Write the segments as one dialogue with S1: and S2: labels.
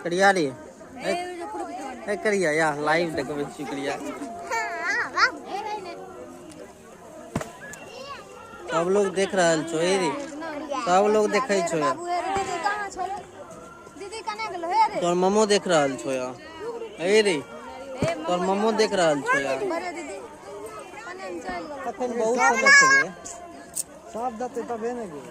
S1: करिया रे ए करिया या लाइव देखबै छी करिया। सब लोग देख रहल छो रे, सब लोग देखै छो। तोर ममो देख रहल छो या ए रे, तोर ममो देख रहल छो या। अखन बहुत समय छै रे,
S2: सब दते तबे ने गे।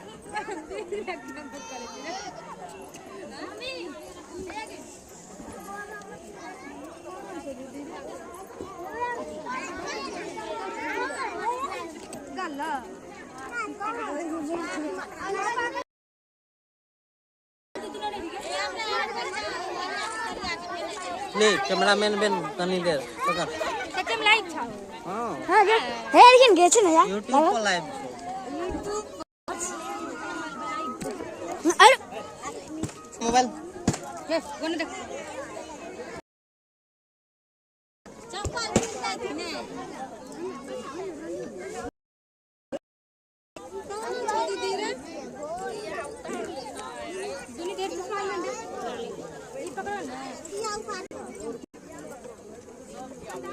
S1: ले कैमरामैन बेन तनी देर पकड़।
S3: सच्चे में लाइव छाओ।
S1: हां
S4: हां गे हे लेकिन गे छै ना यार
S1: यूट्यूब पर लाइव छो।
S4: अरे
S1: मोबाइल
S3: हे कोन देख
S5: चप्पल मिलता थी ने
S3: दीदी रे दुनी देर दुकान में दे ई पकड़ो ना।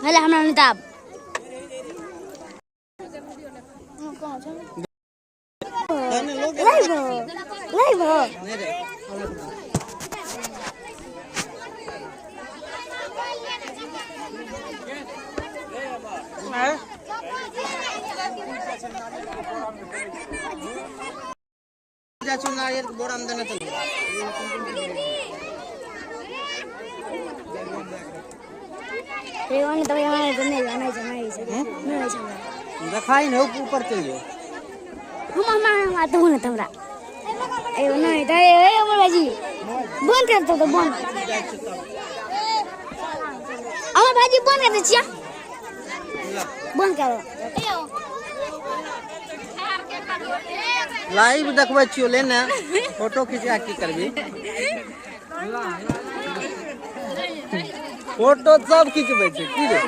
S4: हेले हमरा नहीं ताब
S1: तने लोग
S4: लाइव लाइव
S1: नहीं रे। चाचू नारियल के बोरा में देने चलो।
S4: रे वाने तो यहाँ तो नहीं जाना है नहीं जाना
S1: देखाई नहीं ऊपर चल जाओ।
S4: हम हम आता हूं ना तमरा ए नहीं तो ए अमर भाजी बंद कर दो तो बंद। अमर भाजी बंद कर दे छिया, बंद करो।
S1: लाइव देखबै छियो ले ने फोटो खिंचा की करबी, फोटो सब खिंचबै छै की रे।